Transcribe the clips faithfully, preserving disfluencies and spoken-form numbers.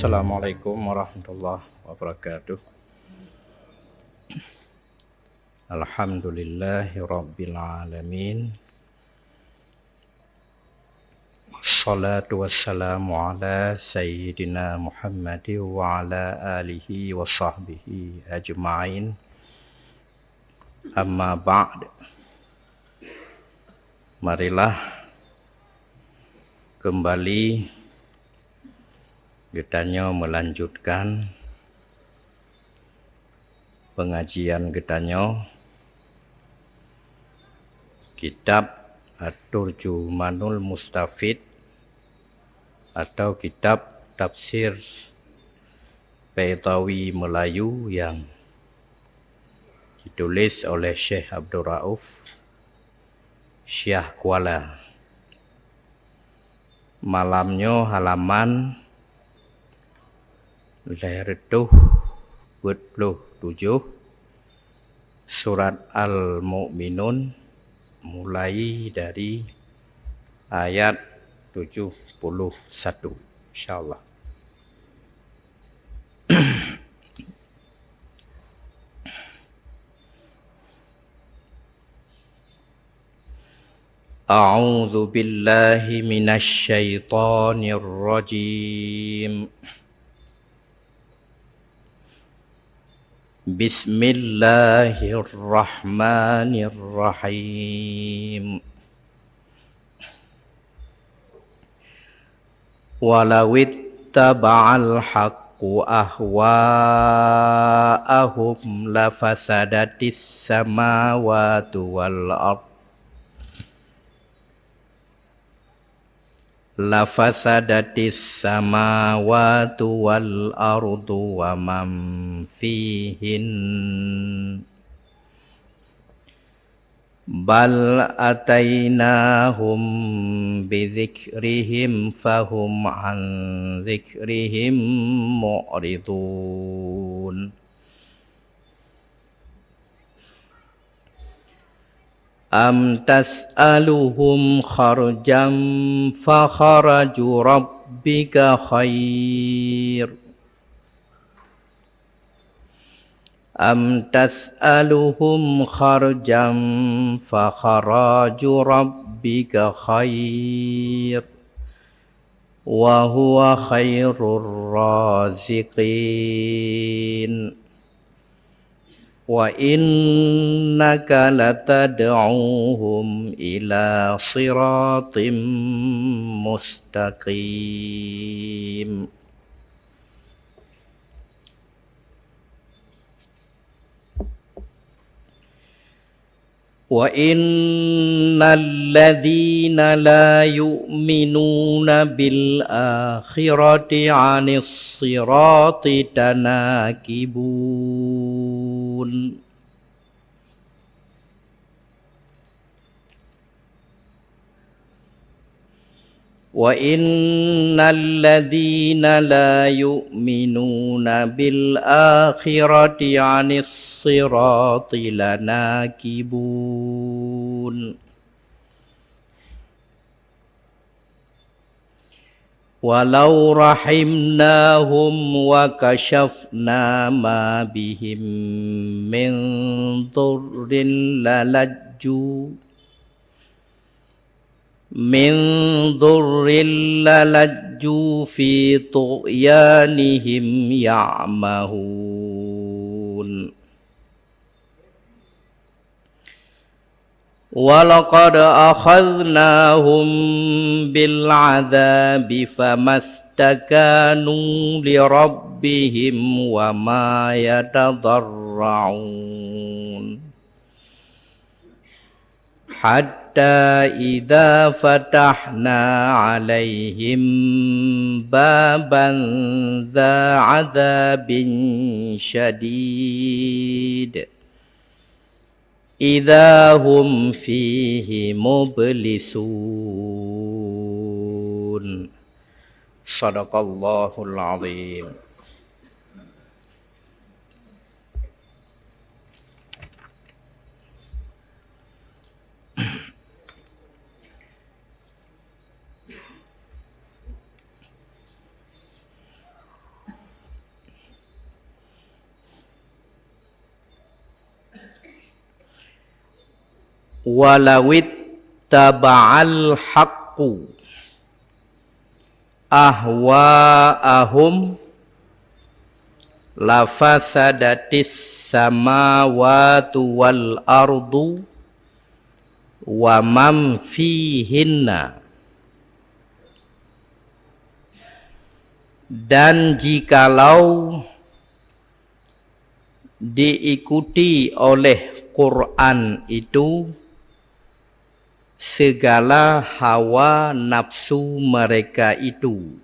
Assalamualaikum warahmatullahi wabarakatuh. Alhamdulillahirabbil alamin. Wassalatu wassalamu ala sayyidina Muhammadin wa ala alihi wa sahbihi ajma'in. Amma ba'd. Marilah kembali geutanyoe melanjutkan pengajian geutanyoe, kitab At-Turjumanul Mustafid atau kitab tafsir Baidhawi Melayu yang ditulis oleh Syekh Abdul Rauf Syah Kuala. Malam nyoe halaman lhèe reutôh peuet ploh tujoh, surat Al-Mukminun, mulai dari ayat tujoh puluh satu, insyaallah. A'udzu billahi minasy syaithanir rajim. Bismillahirrahmanirrahim. Walau ittaba'al haqqu ahwa'ahum lafasadatis samawati wal ard, lafasadatis samawati wal ardu wa man fihin. Bal atainahum bidzikrihim fahum an dzikrihim mu'ridun. Am tas'aluhum kharjan fakharaju rabbika khair. Am tas'aluhum kharjan fakharaju rabbika khair, wa huwa khairur raziqin. Wa innaka latad'uhum ila siratim mustaqim. Wa innal ladzina la yu'minuna bil akhirati 'anis sirati tanakibun. Wa innal ladzina la yu'minuna bil akhirati 'anis sirati lanakibun. Walau rahimnahum wa kashafna ma bihim min dhurrin lalajju, min dhurrin lalajju fi tughyanihim ya'mahun. Walaqad akhadnahum bil adzabi famastakanu li rabbihim wa ma yatadarraun. Hatta حتى إذا فتحنا عليهم بابا ذا عذاب شديد إذا هم فيه مبلسون. صدق الله العظيم. Walawit taba'al haqqu ahwa'ahum lafasadatis samawati wal ardu wa man fihinna. Dan jikalau diikuti oleh Quran itu segala hawa nafsu mereka itu,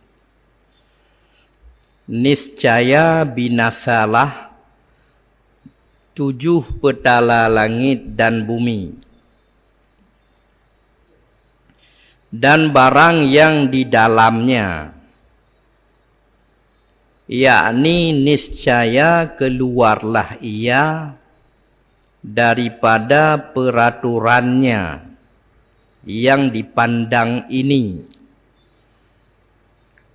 niscaya binasalah tujuh peutala langit dan bumi, dan barang yang di dalamnya, yakni niscaya keluarlah ia daripada peraturannya yang dipandang ini,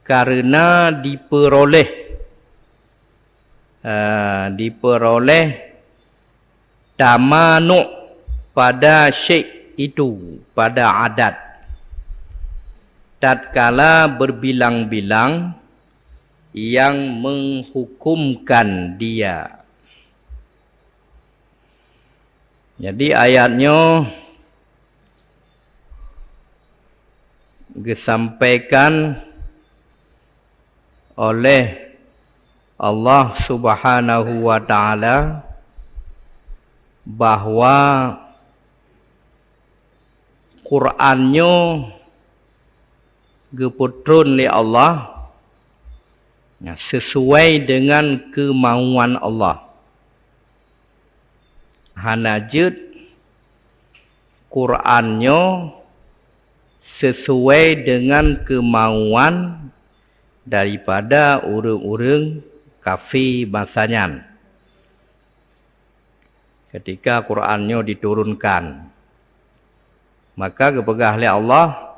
karena diperoleh, eh, diperoleh tamanuk pada syek itu, pada adat, tatkala berbilang-bilang yang menghukumkan dia. Jadi, ayat nyoe geusampaikan oleh Allah Subhanahu wa Ta'ala bahwa Quran nyoe geupeutron lé Allah, ya, sesuai dengan keumauan Allah. Hana jeuet Quran nyoe sesuai dengan keumauan daripada ureuëng-ureuëng kafé masa nyan, ketika Quran nyoe diturunkan. Maka geupeugah lé Allah,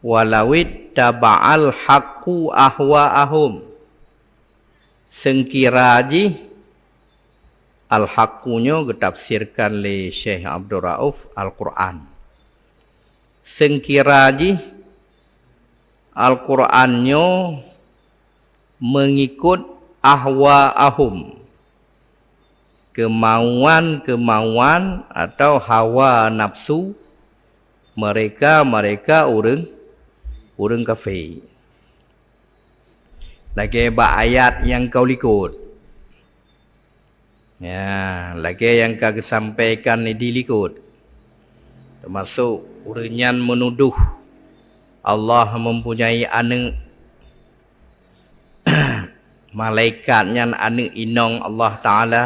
"Walawit taba'al haqqu ahwa'ahum." Seungkira jih, al-haqqu nyoe geutafsirkan lé Syekh Abdul Rauf Al-Quran. Seungkira jih Al-Quran nyoe meungikot ahwa'ahum, keumauan-keumauan atau hawa nafsu mereka-mereka ureuëng, ureuëng kafé. Lagée bak ayat nyang ka likot. Ya, lagée nyang ka geusampaikan di likot. Teumasok ureuëng nyan meunudoh Allah mempunyai aneuëk. Malaikat nyan aneuëk inong Allah Ta'ala.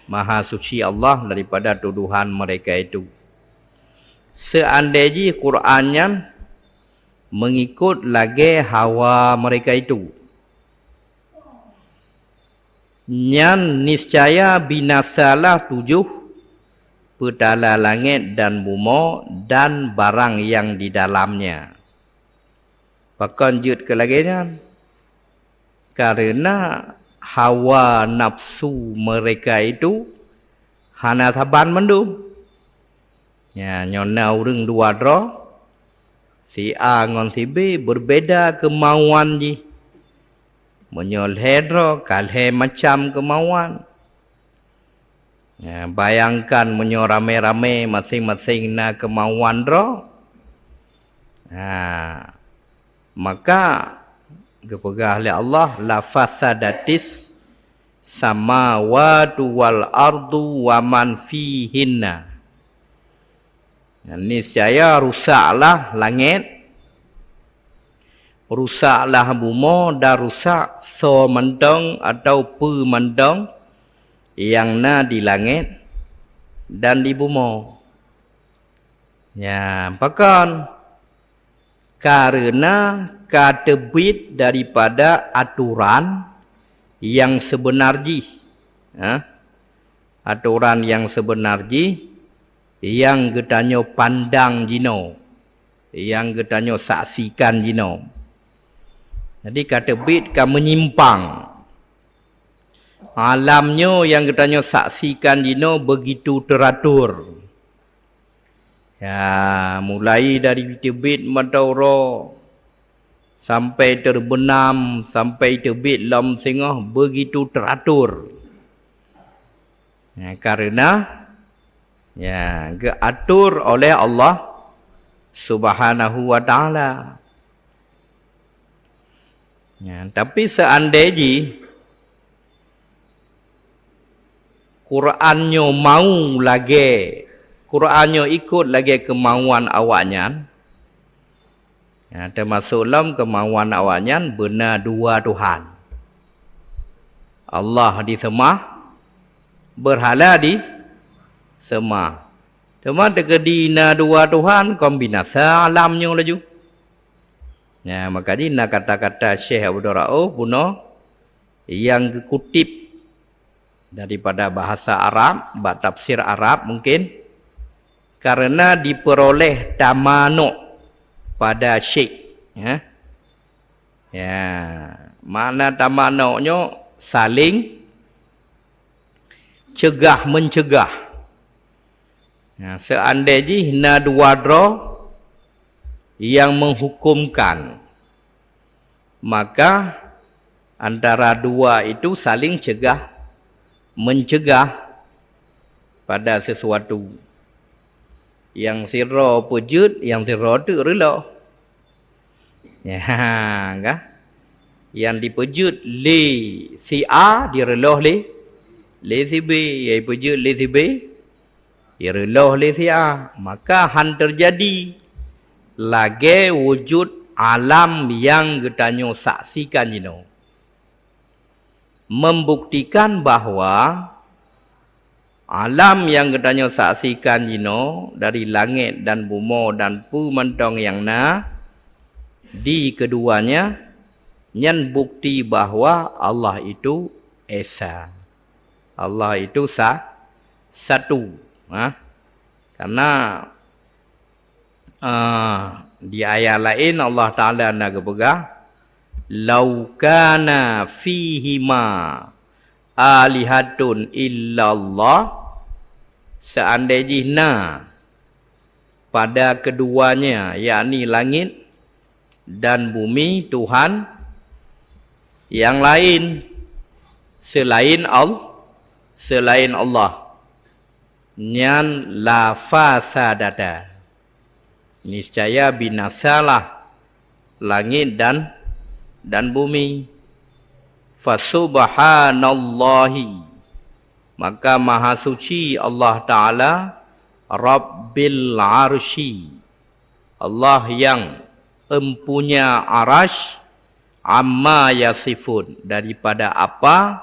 Maha suci Allah daripada tuduhan mereka itu. Seandai jih Quran nyan meungikot lagée hawa mereka itu, nyan niscaya binasalah tujoh peutala langét dan bumoe dan barang nyang di dalamnya. Pakon jeuet keu lagée nyan? Kareuna hawa nafsu mereka itu hana saban mandum. Nya, nyoe na ureuëng dua droe, si A ngon si B, beubeda keumauan jih. Meunyoe lhée droe, ka lhée macam keumauan. Nya, bayangkan meunyoe ramé-ramé, maséng-maséng na keumauan droe. Ha, maka geupeugah lé Allah, "La fasadatis samawati wal ardu wa man fihinna." Niscaya rusaklah langét, rusaklah bumoe dan rusak soe mantong atau peue mantong nyang na di langét dan di bumoe. Nyan pakon? Kareuna ka teubiet daripada atoran nyang seubeuna jih. Ha? Atoran nyang seubeuna jih nyang geutanyoe pandang jinoe, nyang geutanyoe saksikan jinoe. Jadi ka teubiet ka meunyimpang. Alam nyoe nyang geutanyoe saksikan jinoe beugitu teuratur. Ya, mulai dari teubiet mata uroe sampai teubeunam, sampai teubiet lom singoh beugitu teuratur. Ya, kareuna, ya, geuatur oleh Allah Subhanahu wa Ta'ala. Ya, tapi seandai jih Quran nyoe mau lagée, Quran nyoe ikot lagée keumauan awaknyan, ya, teumasok lom keumauan awaknyan beuna dua Tuhan. Allah diseumah, beurhala diseumah. Teuma teukeudi na dua Tuhan, kon binasa alam nyoe laju. Nah, maka jih na kata-kata Syekh Abdul Rauf bunoe nyang geukutip daripada bahasa Arab, bak tafsir Arab mungkin, kareuna dipeuroleh tamanok pada syik, ya. Ya, makna tamanok nyoe saling cegah-mencegah. Ya, seandai jih na dua droe nyang menghukumkan, maka antara dua itu saling cegah mencegah pada sesuatu. Nyang sidroe peujeuet, nyang sidroe teuk reuloh. Ya, kan? Nyang dipeujeuet lé si A, direuloh lé, lé si B. Nyang dipeujeuet lé si B, direuloh lé si A. Maka han teujadi lagée wujud alam nyang geutanyoe saksikan jinoe. Membuktikan bahwa alam nyang geutanyoe saksikan jinoe dari langét dan bumoe dan peue mantong nyang na di keduanya, nyan bukti bahwa Allah itu Esa. Allah itu sa-, satu. Ha? Karena Ah, di ayat laén Allah Taala na geupeugah, "Lau kana fihima alihatun illallah," seandai jih na pada keduanya, yakni langit dan bumi, Tuhan yang laén selain Al-, selain Allah, nyan la fasadata. Niscaya binasalah langit dan, dan bumi. Fasubhanallahi, maka maha suci Allah Taala, Rabbil Arsy, Allah yang empunya Arasy, amma yasifun, daripada apa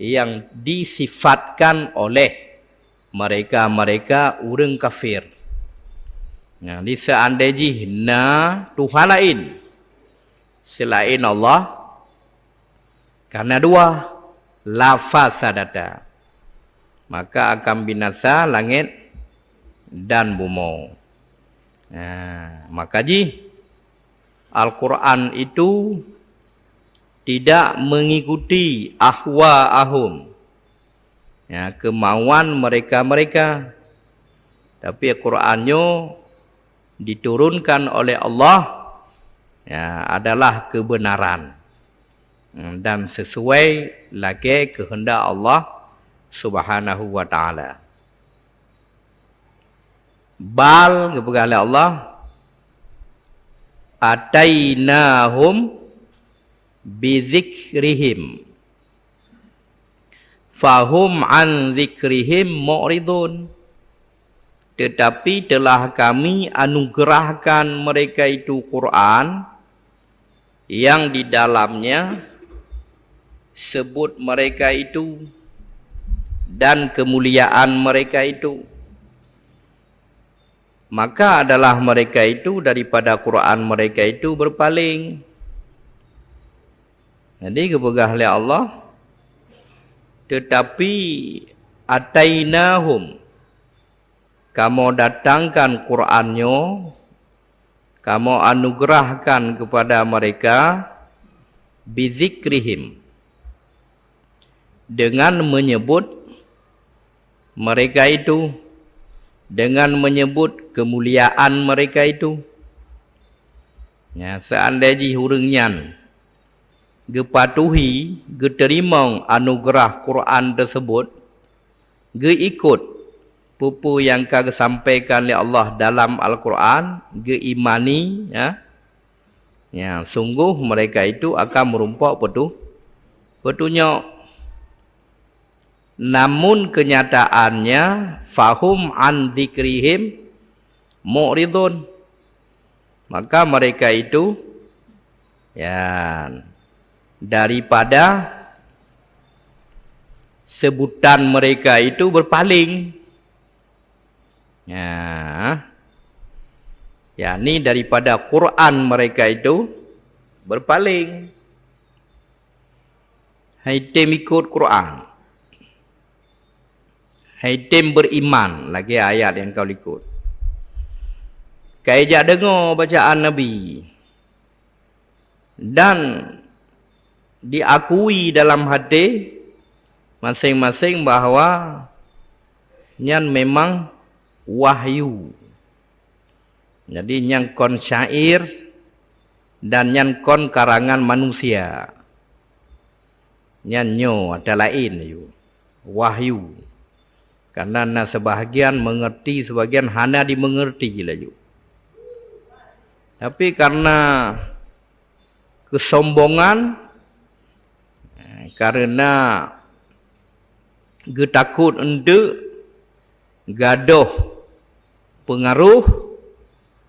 yang disifatkan oleh mereka-mereka ureuëng kafir. Nah, di seandai jih na Tuhan laén selain Allah, karena dua, la fasadata, maka akan binasa langit dan bumoe. Nah, maka jih Al-Quran itu tidak mengikuti ahwaahum, ya, kemauan mereka-mereka. Tapi Al-Quran nyoe diturunkan oleh Allah, ya, adalah kebenaran, hmm, dan sesuai lagée keuheundak Allah Subhanahu wa Taala. Bal geupeugah lé Allah, "Atainahum bidzikrihim, fahum an dzikrihim mu'ridun." Tetapi telah Kami anugerahkan mereka itu Quran yang di dalamnya sebut mereka itu dan kemuliaan mereka itu. Maka adalah mereka itu daripada Quran mereka itu berpaling. Jadi, geupeugah lé Allah, "Tetapi atainahum, Kamoe datangkan Quran nyoe, Kamoe anugerahkan kepada mereka, bizikrihim, dengan menyebut mereka itu, dengan menyebut kemuliaan mereka itu." Ya, seandai jih ureuëng nyan geupatuhi, geuteurimong anugerah Quran teusebut, geuikot peue-peue nyang ka geusampaikan lé Allah dalam Al-Quran, geuimani, ya, ya, sunggoh mereka itu akan meurumpok peutu-, peutunyok. Namun kenyataannya, fahum an dzikrihim mu'ridun. Maka mereka itu, ya, daripada sebutan mereka itu berpaling. Ya. Yakni daripada Quran mereka itu berpaling. Hai tem ikot Quran. Hai tem beriman, lagée ayat nyang ka likot. Kai jak deungoe bacaan Nabi. Dan diakui dalam hati masing-masing bahwa nyan memang wahyu. Jadi, nyan kon syair dan nyan kon karangan manusia. Nyan nyoe ata laén laju. Wahyu. Karena na sebahagian mengerti, sebahagian hana dimengerti laju. Tapi karena kesombongan, eh, karena geutakot eunteuk, gadôh peungaroh,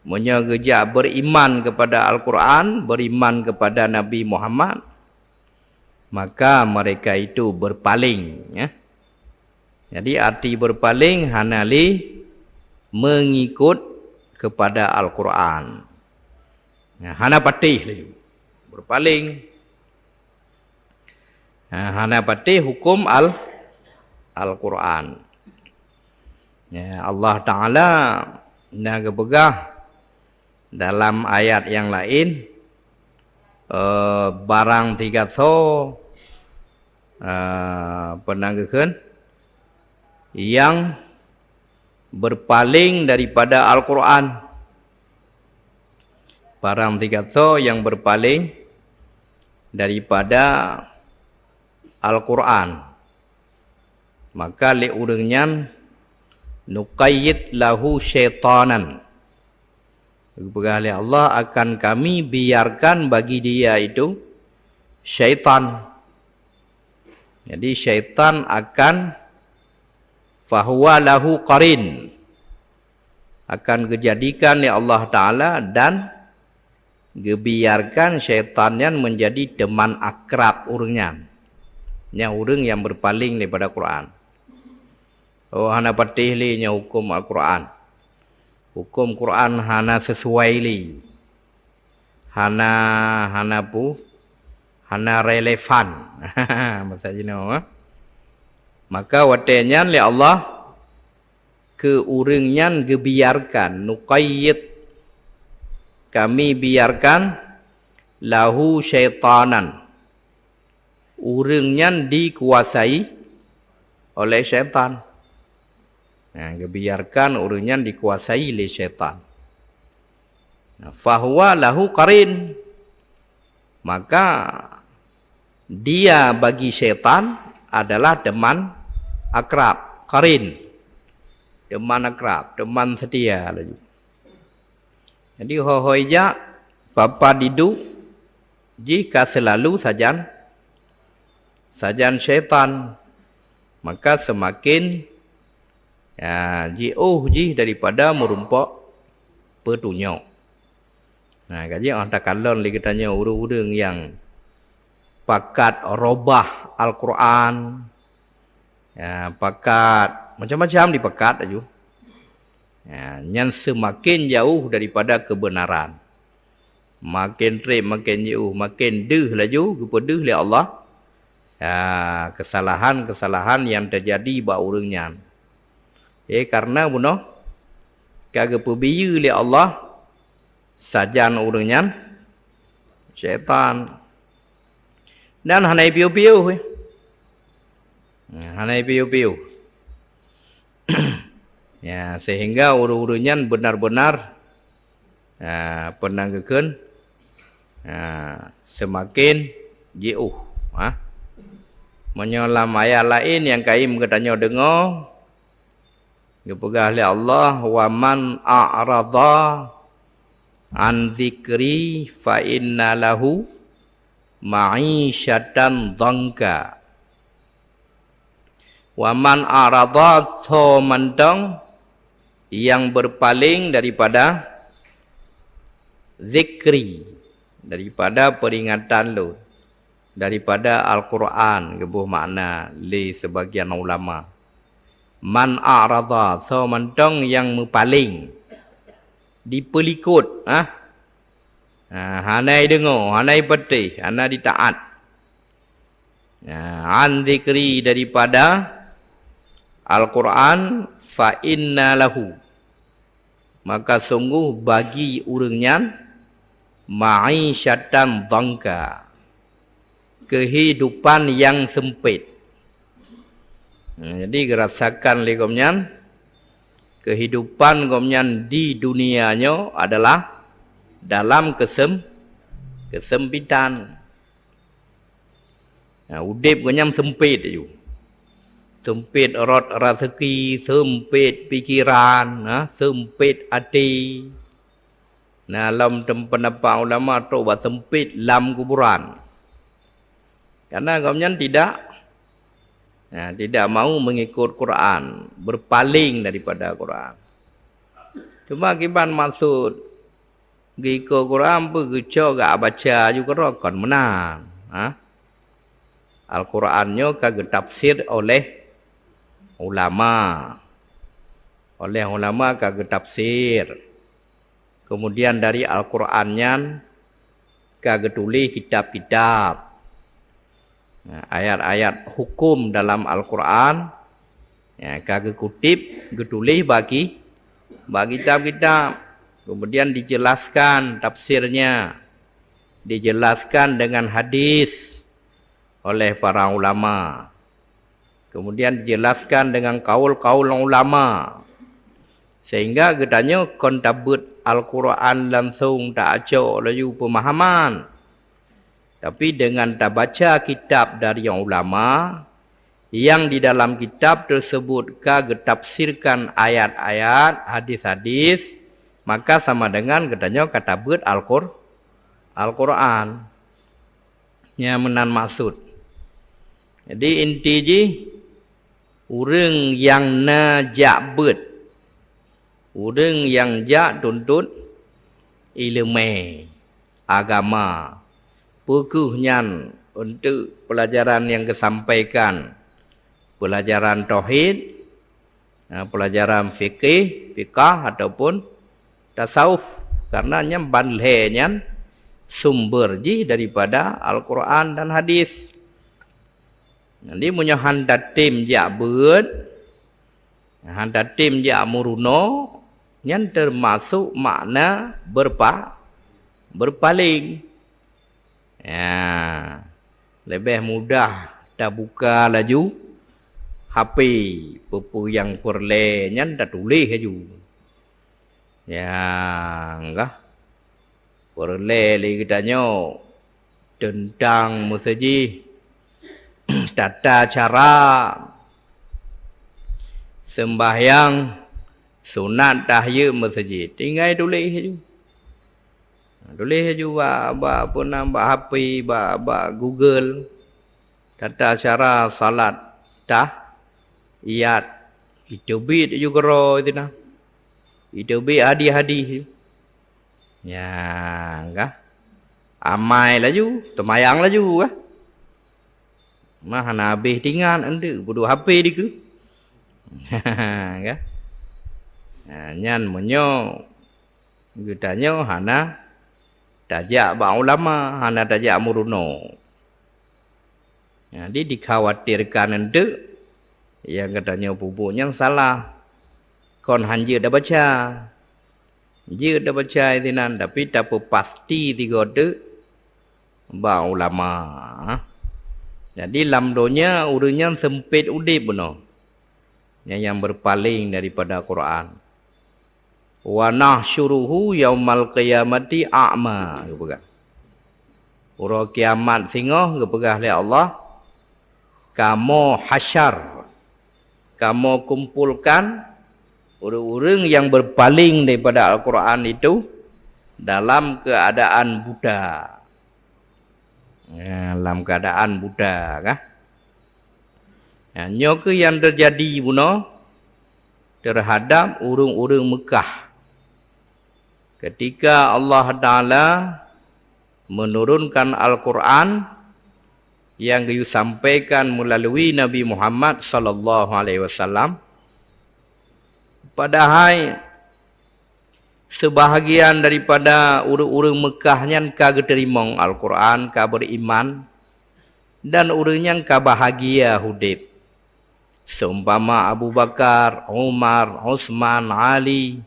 meunyoe geujak beriman kepada Al-Quran, beriman kepada Nabi Muhammad, maka mereka itu berpaling, ya. Jadi, arti berpaling hana lé mengikut kepada Al-Quran. Ya, hana patéh laju. Berpaling. Ha, hana patéh hukum Al-, Al-Quran. Ya, Allah Ta'ala na geupeugah dalam ayat nyang laén, eh, barang sigasoe, eh, peue na geukheun, nyang berpaling daripada Al-Quran. Barang sigasoe nyang berpaling daripada Al-Quran, maka lé ureuëng nyan nuqayyid lahu syaitanan. Geupeugah lé Allah, "Akan Kami biarkan bagi dia itu syaitan." Jadi, syaitan akan, fahuwa lahu qarin, akan geujadikan lé Allah Ta'ala dan geubiarkan syaitan nyan menjadi teman akrab ureuëng nyan. Nyan ureuëng nyang berpaling daripada Quran. Oh, hana patéh lé nyan hukum Al-Quran. Hukum Quran hana sesuai lé. Hana, hana pu-, hana relevan. Bahasa jinoe, eh. Maka watée nyan lé Allah keu ureuëng nyan geubiarkan, nuqayyid, Kami biarkan, lahu syaitanan, ureuëng nyan dikuasai oleh syaitan. Nah, geubiarkan ureuëng nyan dikuasai lé syaitan. Nah, fahuwa lahu qarin. Maka dia bagi syaitan adalah teman akrab, qarin. Teman akrab, teman setia laju. Jadi, ho-ho ijak, papa diduek, jih ka seulalu sajan, sajan syaitan. Maka seumaken, Ya, jiôh jih daripada meurumpok peutunyok. Nah, ka jeuet takalon lé geutanyoe ureuëng-ureuëng nyang pakat robah Al-Qur'an, ya, pakat macam-macam dipakat laju. Ya, nyan seumaken jauh daripada keubeunaran. Maken treb, maken jiôh, maken deuh laju geupeudeuh lé Allah, ya, keusalahan-keusalahan nyang teujadi bak ureuëng nyan. Eh, kareuna bunoe ka geupeubiyeu lé Allah sajan ureuëng nyan syaitan. Dan hana piôh-piôh, eh. Hana piôh-piôh. Ya, sehingga ureuëng-ureuëng nyan benar-benar, ya, peunang geukheun, ya, seumaken jiôh, ha. Meunyoe lam ayat laén nyang kayém geutanyoe deungoe, geupeugah lé Allah, "Wa man a'rada an dzikri fa inna lahu ma'isyatan dhanka." Wa man a'rada, soe mantong nyang beupaleng daripada zikri, daripada peuringatan lôn, daripada Al-Qur'an, geuboh makna lé seubagian ulama. Man a'rada, soe mantong nyang meupaleng, dipeulikot, ah. Ha, hana deungoe, hana patéh, hana jitaát. Ya, an dzikri, daripada Al-Qur'an, fa inna lahu, maka sungguh bagi ureuëng nyan ma'isyatan dhanka, keuhidupan nyang seumpét. Nah, jadi geurasakan lé gobnyan keuhidupan gobnyan di dunia nyoe adalah dalam keusem-, keusempitan. Nah, udeb gobnyan seumpét laju. Seumpét rot raseuki, seumpét pikeran, nah, seumpét até. Nah, lom tem-, peundapat ulama trok bak seumpét lam kuburan. Karena gobnyan tidak, nah, tidak mau mengikut Quran, berpaling daripada Quran. Cuma kiban maksud geuikot Quran pun geucok gak baca ju keudroe kon meunan, ha? Al-Quran nyoe ka geutafsir oleh ulama. Oleh ulama ka geutafsir. Kemudian dari Al-Quran nyan ka geutuléh kitab-kitab. Nah, ayat-ayat hukum dalam Al-Quran, ya, ka geukutip, geutuléh bak ki-, bak kitab-kitab. Kemudian dijelaskan tafsirnya, dijelaskan dengan hadis oleh para ulama. Kemudian dijelaskan dengan kaul-kaul ulama. Sehingga geutanyoe kon tabeuet Al-Quran langsung tacok laju pemahaman. Tapi dengan tabaca kitab dari ulama, yang di dalam kitab tersebut ka geutafsirkan ayat-ayat, hadis-hadis, maka sama dengan geutanyoe ka tabeuet Al-Qur-, Al-Quran. Nyan meunan maksud. Jadi inti jih, ureuëng nyang na jak beuet, ureuëng nyang jak tuntot ileumé agama, peu kheueh nyan untuk pelajaran nyang geusampaikan, pelajaran tauhid, ha, pelajaran fikih, fikah ataupun tasawuf. Karena nyan ban lhée nyan sumber jih daripada Al-Quran dan hadis. Jadi meunyoe han tatem jak beuet, han tatem jak meurunoe, nyan teumasok makna beurpa-, beurpaléng. Ya, leubeh mudah tabuka laju H P, peue-peue nyang peureulée nyan tatuléh laju. Nyang ka peureulée lé geutanyoe teuntang meuseujih, tata cara seumbahyang sunat tahiyeue meuseujid, tinggai tuléh laju. Tuléh laju bak, bak peue nan, bak H P, bak, bak Google, tata cara salat tahiyat Iteubiet ju keudroe sinan. Iteubiet hadih-hadih. Nyan ka. Amai laju, teumayang laju ka. Mah hana habéh tingat, eunteuk peuduek H P dikeue. Ka. Ha, nyan meunyoe geutanyoe hana tajak bak ulama, hana tajak meurunoe. Jadi dikhawatirkan eunteuk nyang geutanyoe peubuet nyan salah. Kon han jeuet tabaca. Jeuet tabaca sinan, tapi tapeupasti sigoe teuk bak ulama. Jadi lam donya ureuëng nyan seumpét udeb bunoe. Nyan nyang beupaleng daripada Quran. "Wa nahsyuruhu yaumal qiyamati a'ma," geupeugah. Uroe kiamat singoh geupeugah lé Allah, "Kamoe hasyar, kamoe kumpolkan ureuëng-ureuëng nyang beupaleng daripada Al-Quran itu dalam keuadaan buta." Ya, dalam keuadaan buta kah? Ya, nyoe keuh nyang teujadi bunoe teuhadab ureuëng-ureuëng Meukah. Ketika Allah Taala menurunkan Al-Quran nyang geuyue sampaikan meulalu Nabi Muhammad sallallahu alaihi wasallam, padahai seubahagian daripada ureuëng-ureuëng Meukah nyan ka geuteurimong Al-Quran, ka beuiman, dan ureuëng nyan ka bahagia udeb. Seumpama Abu Bakar, Umar, Utsman, Ali,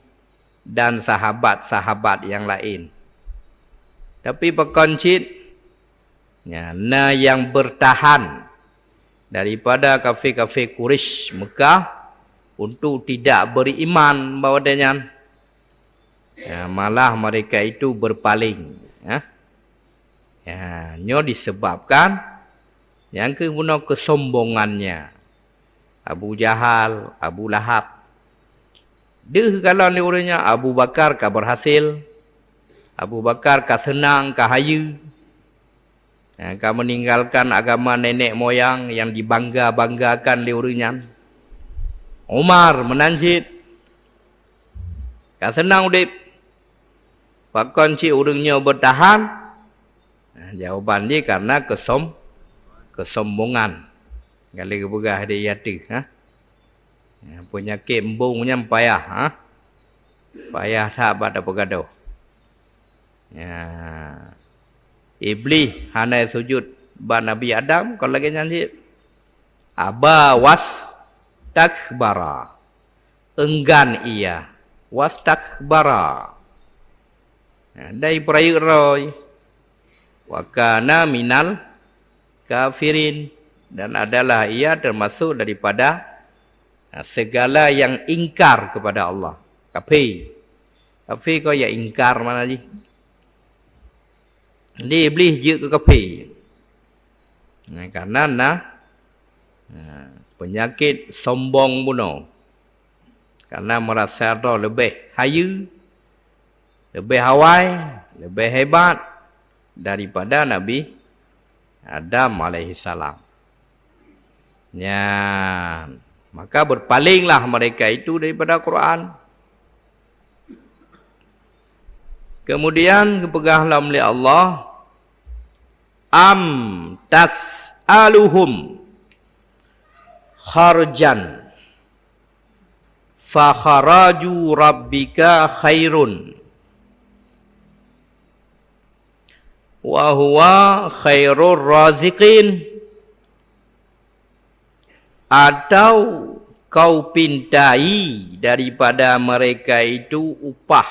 dan sahabat-sahabat nyang laén. Tapi pakon cit, nya, na nyang beurtahan daripada kafé-kafé Quraisy Meukah untuk tidak beriman bak watée nyan. Ya, malah mereka itu berpaling, ya. Ya, nyoe disebabkan nyang keuh bunoe kesombongannya. Abu Jahal, Abu Lahab. Deuh kalon lé ureuëng nyan, Abu Bakar ka berhasil, Abu Bakar ka seunang, ka hayeue. Ya, ka meninggalkan agama nenek moyang yang dibangga-banggakan lé ureuëng nyan. Umar meunan cit, ka seunang udeb. Pakon cit ureuëng nyoe beutahan? Nah, jawaban jih karena kesom-, kesombongan. Galeh geupeugah di ateueh, ha? Ya, peunyakét embong nyan payah, ha? Payah that bak tapeugadôh. Ya. Iblih hana sujud bak Nabi Adam, kon lagée nyan cit. Aba wastakbara. Enggan ia. Wastakbara. Ya, dai peurayeuk droe. Wa kana minal kafirin. Dan adalah ia termasuk daripada, ha, segala yang ingkar kepada Allah. Kafé. Kafé kon ya ingkar makna jih. Jadi Iblih jeuet keu kafé. Nah, karena na, ha, peunyakét sombong bunoe. Karena meurasa droe leubeh hayeue, leubeh awai, leubeh hebat daripada Nabi Adam alaihissalam. Nyan, maka berpalinglah mereka itu daripada Quran. Kemudian geupeugah lom lé Allah, "Am tas'aluhum kharjan fa kharaju rabbika khairun wa huwa khairur raziqin." Atau kau pintai daripada mereka itu upah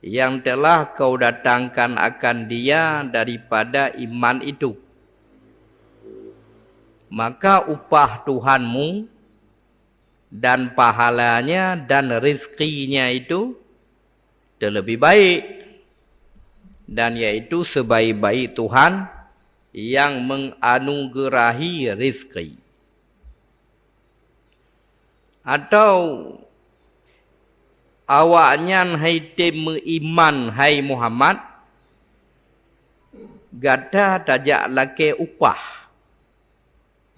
yang telah kau datangkan akan dia daripada iman itu. Maka upah Tuhanmu dan pahalanya dan rizkinya itu terlebih baik, dan yaitu sebaik-baik Tuhan yang menganugerahi rizki. Atau awaknyan hai tem meuiman, hai Muhammad, gata tajak lakée upah.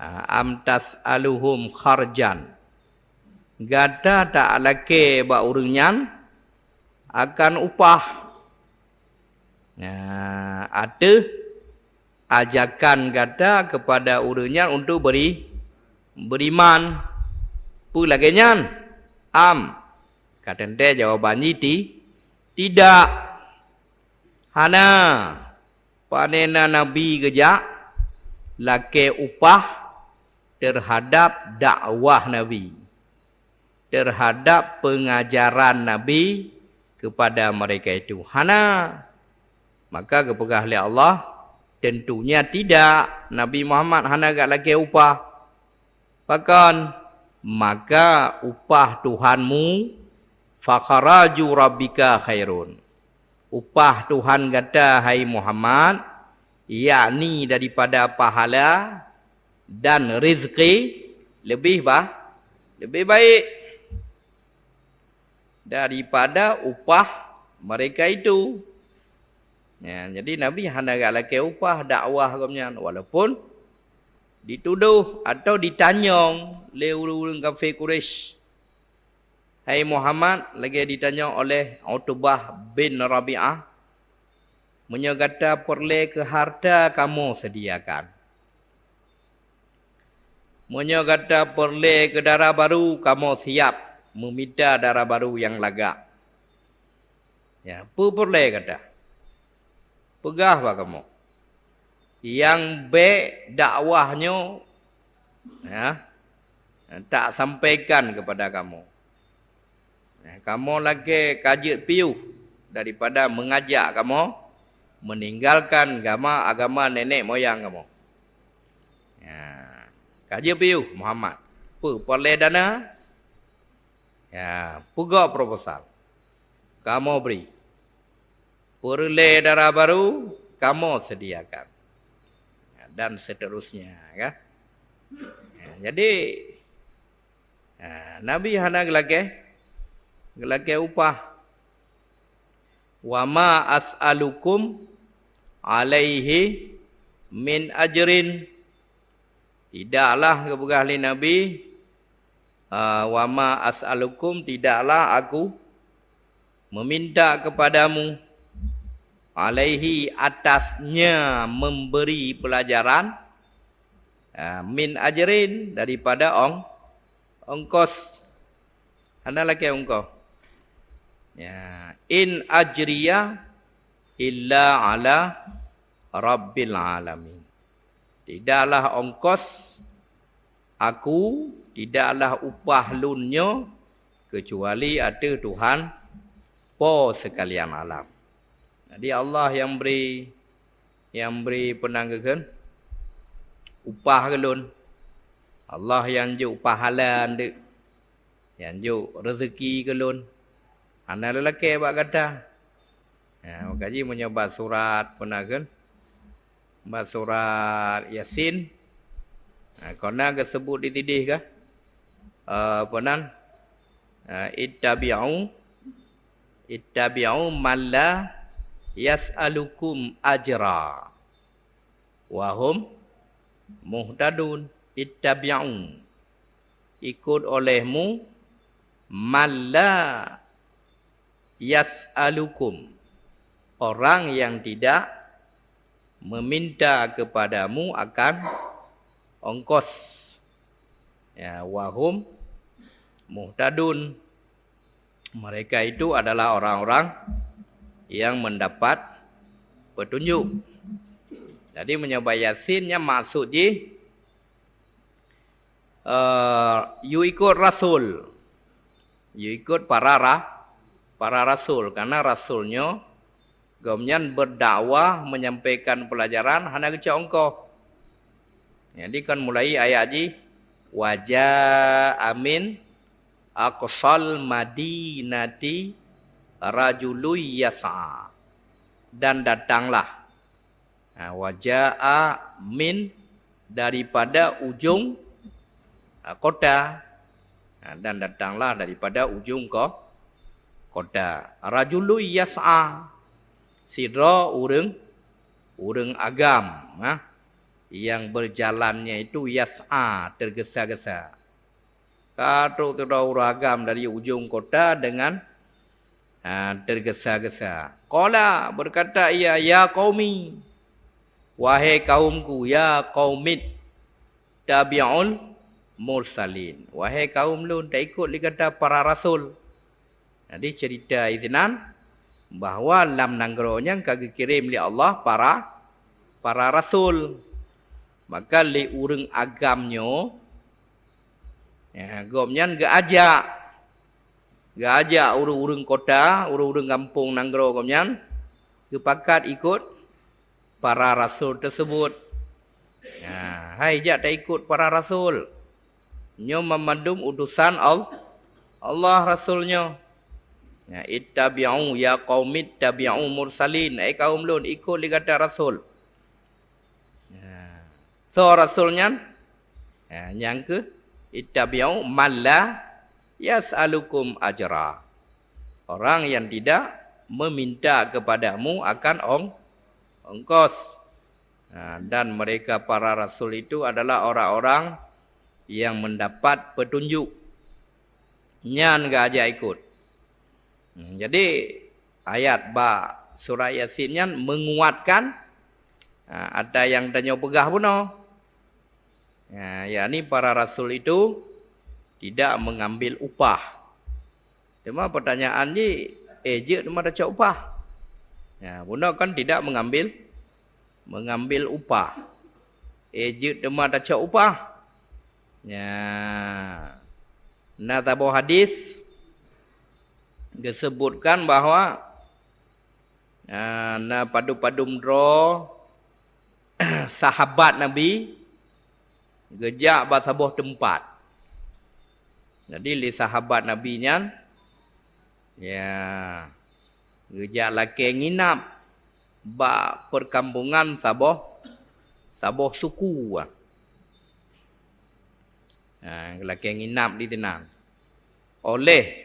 Ha, am tas'aluhum kharjan. gata talakée bak ureuëng nyan akan upah, nah, ateueh ajakan gata keupada ureuëng nyan untuk beri, beriman. Peue lagée nyan? Am. Ka teuntée jawaban jih ti-, tidak. Hana. Panena Nabi geujak lakée upah terhadap dakwah Nabi, terhadap pengajaran Nabi kepada mereka itu. Hana. Maka geupeugah lé Allah, "Tentunya tidak, Nabi Muhammad hana geujak lakée upah." Pakon? Maka upah Tuhanmu, "Fakharaju rabbika khairun." Upah Tuhan gata, hai Muhammad, yakni daripada pahala dan rezeki lebih ba-, lebih baik daripada upah mereka itu. Ya, jadi Nabi hana geujak lakée upah dakwah gobnyan, walaupun ditudoh atau ditanyong lé ureuëng-ureuëng kafé Quraisy. Hai Muhammad, lagée ditanyong oleh Utbah bin Rabi'ah, "Meunyoe gata peureulée keu hareuta, kamoe sediakan. Meunyoe gata peureulée keu dara barô, kamoe siab meumita dara barô nyang lagak." Ya, peue peureulée gata? Peugah bak kamoe. Nyang bék dakwah nyoe, ya, tak sampaikan keupada kamoe. Ya, kamoe lagée ka jeuet piôh daripada meungajak kamoe meuninggalkan gama, agama nenek moyang kamoe. Ya, ka jeuet piôh Muhammad. Peue peureulée dana? Ya, peugah proposal. Kamoe bri. Peureulée dara barô, kamoe sediakan. Ya, dan seterusnya, ya. Ya, jadi, ya, Nabi hana geulakée, geulakée upah. "Wa ma as'alukum alaihi min ajrin." Tidaklah geupeugah lé Nabi, "Ah, wa ma as'alukum, tidaklah aku meminta kepadamu, alaihi, atasnya memberi pelajaran, ah, min ajrin, daripada ong-, ongkos." Hana lakée ongkos. Ya, "In ajriya illa ala rabbil alamin." Tidaklah ongkos aku, tidaklah upah lôn nyoe, keucuali ateueh Tuhan Po sekalian alam. Jadi, Allah nyang bri, nyang bri peunang keu kheun, upah keu lôn. Allah nyang jok pahala ndeuk, nyang jok rezeki keu lôn. Hana lôn lakée bak gata. Ya, maka jih meunyoe bak surat peunang kheun, bak surat Yasin, ha, kona geuseubut di tideh kah? Eh, apa nan? Eh, "Ittabi'u, ittabi'u man la yas'alukum ajra wa hum muhtadun." Ittabi'u, ikut olehmu, man la yas'alukum, orang yang tidak meminta kepadamu akan ongkos. Ya, wa hum muhtadun. Mereka itu adalah orang-orang yang mendapat petunjuk. Jadi, meunyoe bak Yasin nyan maksud jih, eh, yue ikot rasul. Yue ikot para ra-, para rasul. Karena rasul nyoe, gobnyan berdakwah, menyampaikan pelajaran, hana geucok ongkoh. Jadi, kan mulai ayat jih, "Wa jaa min aqsal madinati rajulun yas'a." Dan datanglah. Ha, "Wa jaa min," daripada ujong, ha, kota. Ha, dan datanglah daripada ujong ko-, kota. "Rajulun yas'a," sidroe ureuëng, ureuëng agam, ha, yang berjalannya itu yas'a, tergesa-gesa. Ka trok sidroe ureuëng agam dari ujong kota dengan, ha, tergesa-gesa. Qala, berkata ia, "Ya qaumi, wahai kaumku, ya qaumit tabi'ul mursalin. Wahai kaum lôn, taikot lé gata para rasul." Jadi cerita isinan bahwa lam nanggroe nyan ka geukirém lé Allah para, para rasul. Maka lé ureuëng agam nyoe, ya, gobnyan geuajak, geuajak ureuëng-ureuëng kota, ureuëng-ureuëng gampông nanggroe gobnyan geupakat ikot para rasul teusebut. Ya, hai jak taikot para rasul. Nyoe mamandum utusan Al-, Allah rasul nyoe. Ya, ittabi'u ya qaumit tabi'u mursalin. Hai kaum lôn, ikot lé gata rasul. Ya. Soe rasul nyan? Ya, nyang keuh, ittabi'u man la yas'alukum ajra. Orang yang tidak meminta kepadamu akan ong-, ongkos. Ha, dan mereka para rasul itu adalah orang-orang yang mendapat petunjuk. Nyan geuajak ikot. Hmm, jadi ayat bak surah Yasin nyan menguatkan, ha, ata nyang tanyoe peugah bunoe. Ha, yakni para rasul itu tidak mengambil upah. Cuma pertanyaan jih, eh, jeuet teuma tacok upah? Ya, bunoe kan tidak mengambil, mengambil upah. Eh, jeuet teuma tacok upah? Ya. Na saboh hadis geusebutkan bahwa, ah, na padum-padum droe sahabat Nabi geujak bak saboh teumpat. Jadi lé sahabat Nabi nyan, ya, geujak lakée nginap bak perkampungan saboh, saboh suku. Ha, lakée nginap di sinan. Oleh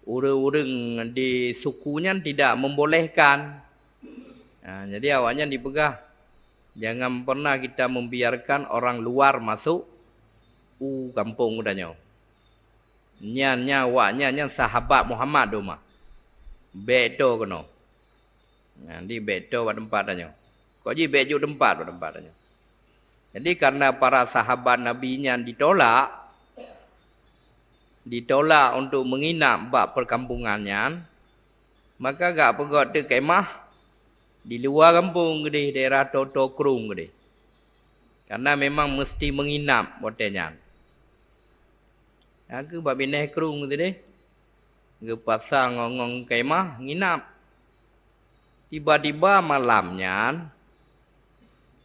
ureuëng-ureuëng di suku nyan tidak membolehkan. Ha, jadi awaknyan dipeugah, "Jangan pernah kita membiarkan orang luar masuk u gampông geutanyoe. Nyan, nyan, awaknyan nyan sahabat Muhammad doma. Bék toe keunoe." Nah, di bék toe bak teumpat tanyoe. Kok jih bék jok teumpat bak teumpat tanyoe. Jadi, karena para sahabat Nabi nyan ditolak, ditolak untuk menginap bak perkampungan nyan, maka geupeugot teuk kemah di luwa gampông keudeh, daerah toe-toe krueng keudeh. Karena memang meusti menginap watée nyan. Nyang keuh bak binéh krueng keudeh, geupasang ngon-ngon kemah nginap. Tiba-tiba malam nyan,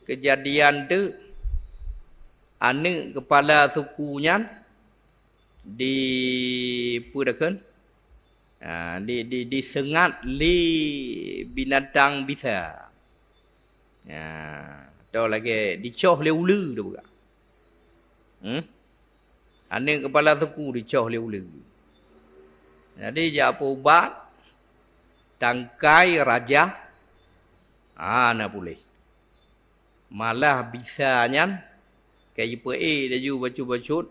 keujadian teuk aneuëk keupala suku nyan di, peue takheun? Ah, di, di, diseungat lé binatang bisa. Ya, atau lagée dicoh lé uleue teuh buka. Hmm? Aneuëk keupala suku dicoh lé uleue. Jadi, jak peuubat, tangkai, rajah, hana puléh. Malah bisa nyan ka jipeuék laju bacut-bacut,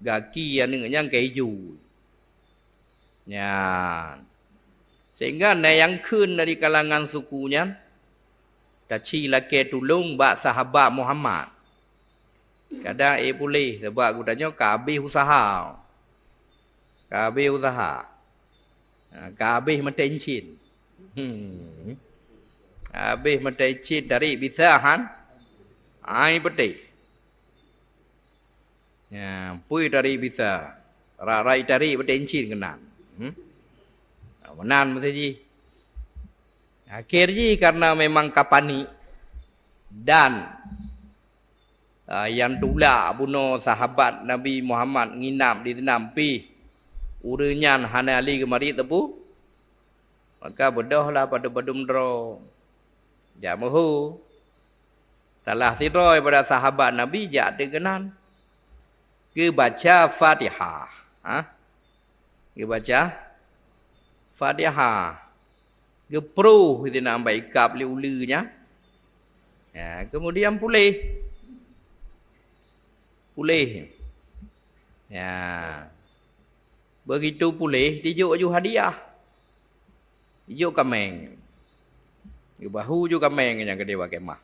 gaki aneuëk nyan ka ijô. Nyan. Sehingga na nyang kheun dari kalangan suku nyan, taci lakée tulông bak sahabat Muhammad. Kadang ék puléh, sabab geutanyoe ka habéh useuha. Ka habéh useuha. Ha, ka habéh mata incin. Hmm. Habéh mata incin, tarék bisa han, ai peutéh. Ya, pui tarék bisa. Rak-rak tarék mata incin keunan. Hmm? Meunan meusti jih. Akhé jih karena memang ka panik dan, ah, nyang tulak bunoe sahabat Nabi Muhammad nginap di sinan pih ureuëng nyan hana lé geumarit teupeu, maka beudôhlah padum-padum droe jak meuhô. Salah sidroe daripada sahabat Nabi jak teuk keunan, geubaca Fatihah. Ha? Geubaca Fatihah. Geuproh sinan bak ikab lé uleue nyan. Ya, kemudian puléh. Puléh. Ya. Begitu puléh, dijok ju hadiah. Dijok kaméng. Geubahu ju kaméng nyang keudeh bak kemah.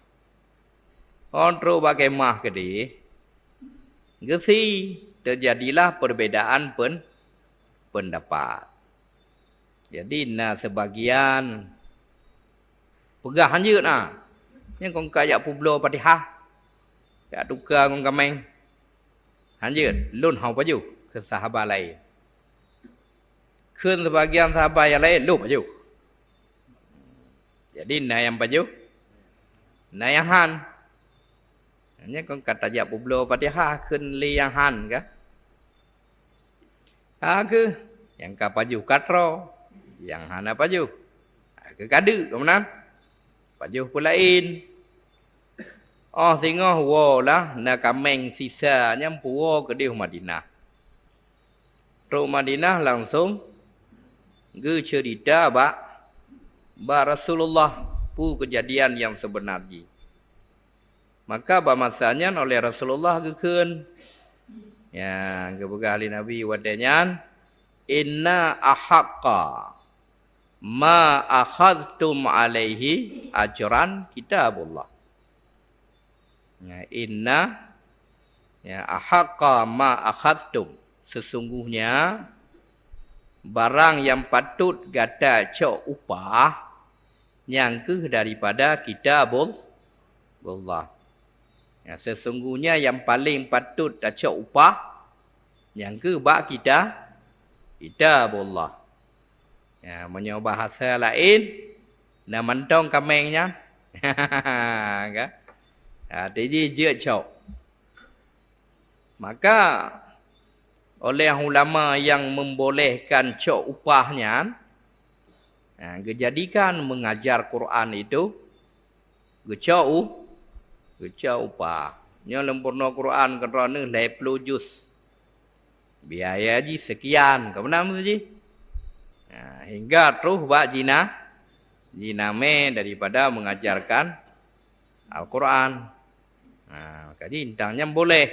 Óh trok bak kemah keudeh, geusie, teujadilah perbedaan pen-, pendapat. Jadi, na sebagian peugah hanjeuet na. Nyang kon ka jak peubloe Fatihah, jak tuka ngon kaméng. Hanjeuet, lôn hana pajoh keu sahabat laén. Kheun sebagian sahabat nyang laén, lôn pajoh. Jadi, na nyang pajoh, na nyang han. Nyan kon ka tajak peubloe Fatihah kheun lé nyang han ka. Ha kheueh, nyang ka pajoh ka troe, nyang hana pajoh, ha kheueh ka deuk, ka meunan. Pajoh peulaén. Óh singoh woe lah na kaméng sisa nyang puwoe keudeh u Madinah. Trok Madinah langsong geuceurita bak, bak Rasulullah peue keujadian nyang seubeuna jih. Maka bak masa nyan oleh Rasulullah geukheun, ya, geupeugah lé Nabi watée nyan, "Inna ahaqqa ma akhadhtum alaihi ajran kitabullah." Ya, inna, ya, ahaqqa ma akhadhtum, sesungguhnya barang nyang patôt gata cok upah, nyan kheueh daripada kitabul-, bullah. Ya, sesungguhnya nyang paleng patôt tacok upah, nyan kheueh bak kita-, kitabullah. Ya, meunyoe bahasa laén, na mantong kaméng nyan. Ka? Ha, teujih jeuet cok. Maka, oleh ulama nyang membolehkan cok upah nyan, ha, geujadikan mengajar Quran itu geucok u-, geucok upah. Nyoe lôn peurunoe Quran keudroe neuh lhée ploh juz. Biaya jih sekian, ka meunan meusti jih. Ha, hingga troh bak jina-, jinamé daripada mengajarkan Al-Quran. Ha, maka jih intang nyan boleh.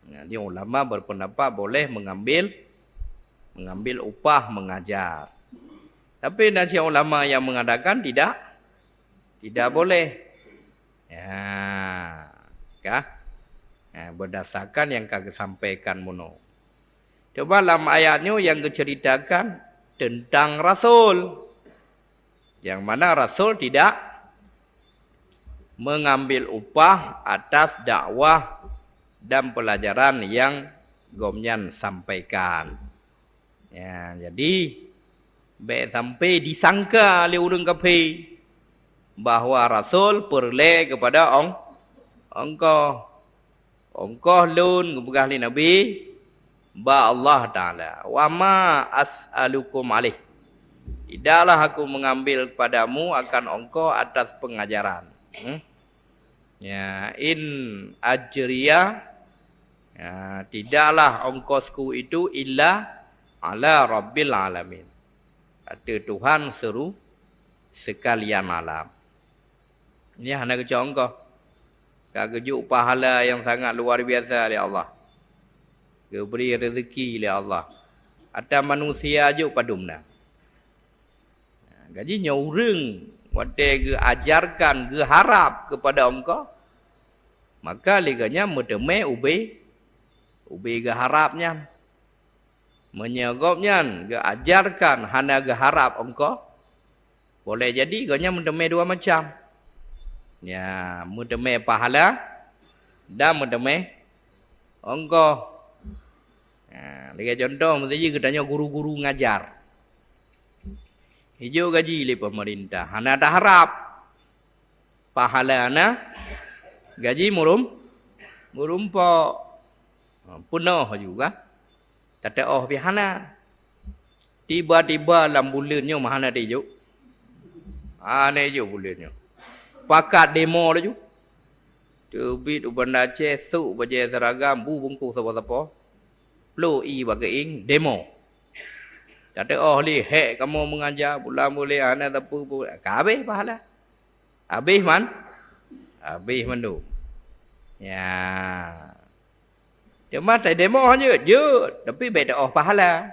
Jadi ulama berpendapat boleh mengambil, mengambil upah mengajar. Tapi na cit ulama yang mengatakan tidak, tidak boleh. Ya, ka? Ya, berdasarkan yang ka geusampaikan bunoe. Coba lam ayat nyoe yang geuceritakan tentang rasul. Yang mana rasul tidak mengambil upah atas dakwah dan pelajaran yang gobnyan sampaikan. Ya, jadi, bék sampai disangka lé ureuëng kafé bahwa rasul peureulée keupada ong-, ongkoh. Ongkoh lôn geupeugah lé Nabi bak Allah Taala, "Wa ma as'alukum alaih." Tidaklah aku mengambil kepadamu akan ongkoh atas pengajaran. Hmm? Ya, in ajriya, ya, tidaklah ongkosku itu illa ala rabbil alamin. Ateueh Tuhan seru sekalian alam. Nyan hana geucok ongkoh. Ka geujok pahala nyang sangat luar biasa lé Allah. Geubri rezeki lé Allah. Ata manusia jok padum na. Gaji nyoe ureuëng watée geuajarkan, geuharab keupada ongkoh, maka lé gobnyan meuteumé ubé, ubé geuharab nyan. Meunyoe gobnyan geuajarkan hana geuharab ongkoh, boleh jadi gobnyan meuteumé dua macam. Ya, meuteumé pahala dan meuteumé ongkoh. Ha, lagée contoh, miseujih geutanyoe guru-guru ngajar. Ijok gaji lé peumeurintah, hana taharab pahala na, gaji murum-, murumpok. Ha, peunoh juga. Tateuoh pih hana. Tiba-tiba lam buleuen nyoe meuhana tijok. Hana ijok buleuen nyoe. Pakat demo laju. Teubiet u Banda Aceh, sôk bajée seragam, bu bungkôh sapo-sapo. Ploh ié bak keuieng, demo. Tateuoh lé, hék kamoe meungaja, bulan buleuen hana sapeue pun, ka habéh pahala. Habéh man-, habéh mandum. Ya. Cuma teudemoh jeuet, jeuet, tapi bék teuoh pahala.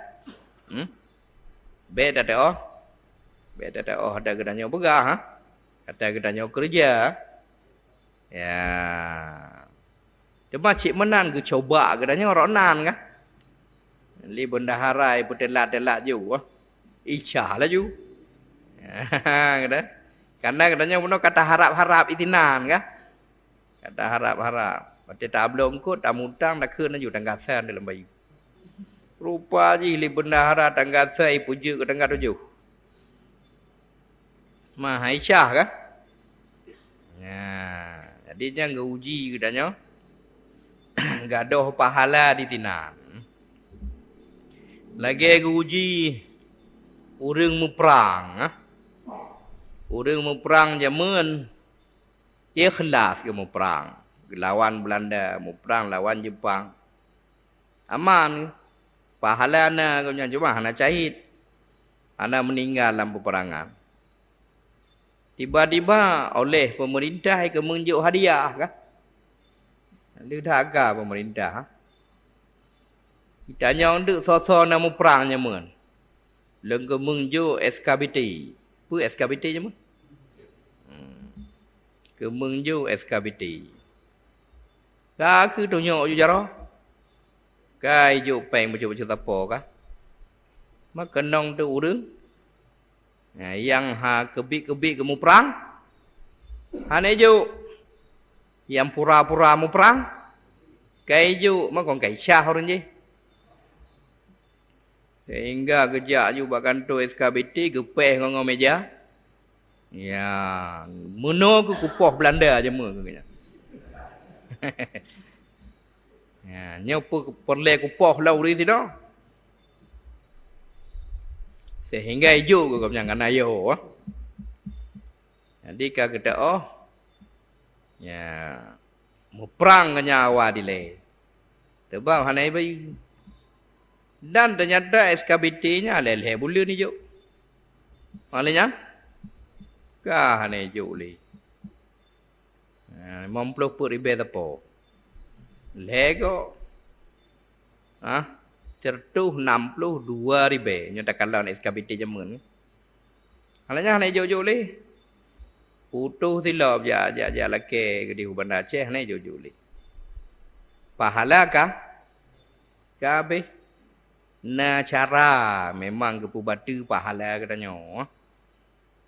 Hmm? Bék teuoh. Bék teuoh ata geutanyoe peugah, ha? Ata geutanyoe keureuja. Ya. Cuma cit meunan geucoba geutanyoe rot nan kah? Lé bendahara peuteulat-teulat ju, ha? Icah laju. Kata, karena geutanyoe bunoe ka taharab-harab itinan kah? Ka taharab-harab. Watée tabloe eungkot, tamutang, takheun laju tangga sa lam bayu. Rupa jih lé bendahara tangga sa ipeujeuet keu tangga tujoh. Ma, hai syah kah? Nah, jadi nyan geuuji geutanyoe. Gadôh pahala ditinan. Lagée geuuji ureuëng muprang, ah. Ureuëng muprang jameun ikhlas geuh muprang. Geulawan Beulanda, muprang lawan Jeupang. Aman. Pahala na geuh nyan, cuma hana syahid. Hana meuninggai lam peuperangan. Tiba-tiba oleh peumeurintah keumeung jok hadiah kah? Leudah aga peumeurintah. Itanyong teuk soe-soe na muprang jameun. Lôn keumeung jok S K B T. Peue S K B T jameun? Hmm. Keumeung jok S K B T. Ka keuh tunyok ju jaroe. Ka ijok péng bacut-bacut sapo kah? Ma keunong teuk ureuëng. Nah, nyang ha keubiet-keubiet geumuprang, hana ijok. Nyang pura-pura muprang, ka ijok, makon ka isyah ureuëng jih. Sehingga geujak ju bak kantô S K B T, geupéh ngon-ngon meja. Ya, meunoe keuh kupoh Beulanda jameun keuh nyan. Ya, nyoe peu-, peureulée kupoh lom ureuëng sidroe. Sehingga ijok keu gobnyan kana yo. Jadi ka geuteuoh, ya, muprang ngon nyawa dilée. Teubang hana ibayeue. Dan teunyata S K B T nyan lhée-lhée buleuen ijok. Malah nyan ka hana ijok lé. Ha, limong ploh peuet ribée teupô. Lhée goe. Ha? Sireutoh nam ploh dua ribée nyoe takalon S K B T jameun. Alah nyan hana ijok-jok lé. Putôh silop jak, jak, jak lakée keudeh u Banda Aceh hana ijok-jok lé. Pahala ka? Ka habéh. Na cara memang geupeubateue pahala geutanyoe.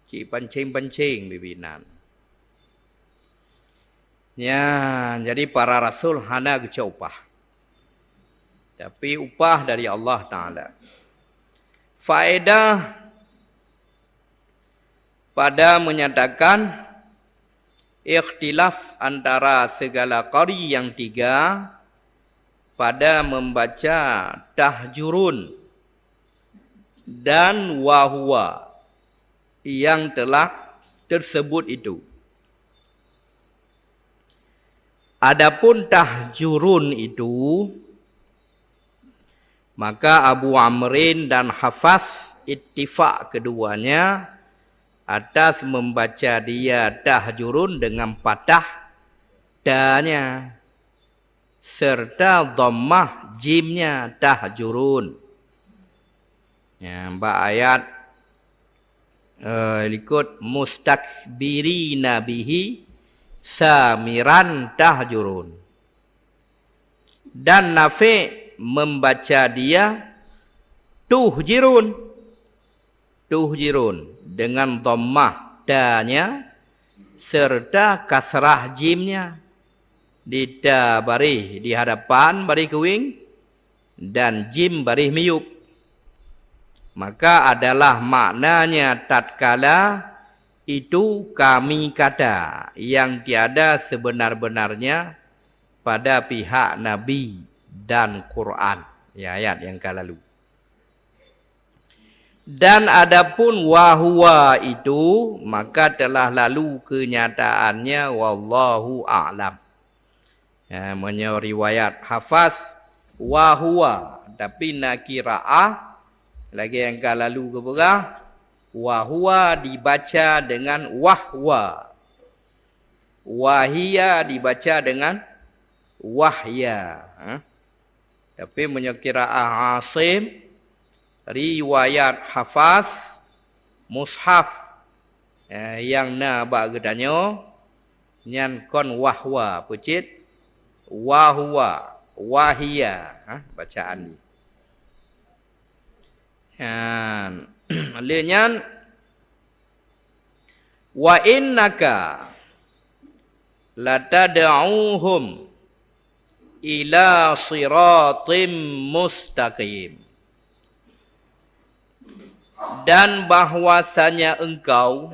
Cit pancéng-pancéng bibinan. Nyan, jadi para rasul hana geucok upah. Tapi upah dari Allah Taala. Faedah pada menyatakan ikhtilaf antara segala qari yang tiga pada membaca tahjurun dan wahwa yang telah tersebut itu. Adapun tahjurun itu, maka Abu Amrin dan Hafas ittifak keduanya atas membaca dia tahjurun dengan patah tanya serta dhammah jimnya tahjurun. Ya, bak ayat, eh, likot mustakbirina bihi samiran tahjurun. Dan Nafi' membaca dia tuhjirun. Tuhjirun dengan dhammah tanya serta kasrah jimnya. Di ta baréh di hadapan baréh keuweng dan jim baréh miyueb. Maka adalah maknanya tatkala itu kami kata yang tiada sebenar-benarnya pada pihak Nabi dan Quran. Ya, ayat yang ka lalu. Dan adapun wahwa itu, maka telah lalu kenyataannya, wallahu a'lam. Ya, meunyoe riwayat Hafas, wahwa, tapi na qiraah, lagée nyang ka lalu geupeugah, wahwa dibaca dengan wahwa. Wahia dibaca dengan wahya. Ha? Tapi meunyoe qiraah Asim, riwayat Hafas, mushaf, eh, nyang na bak geutanyoe, nyan kon wahwa, peucit wahwa, wahia, ha, bacaan jih. Nyan, lé nyan, "Wa innaka latad'uhum ila siratim mustaqim." Dan bahwasanya engkau,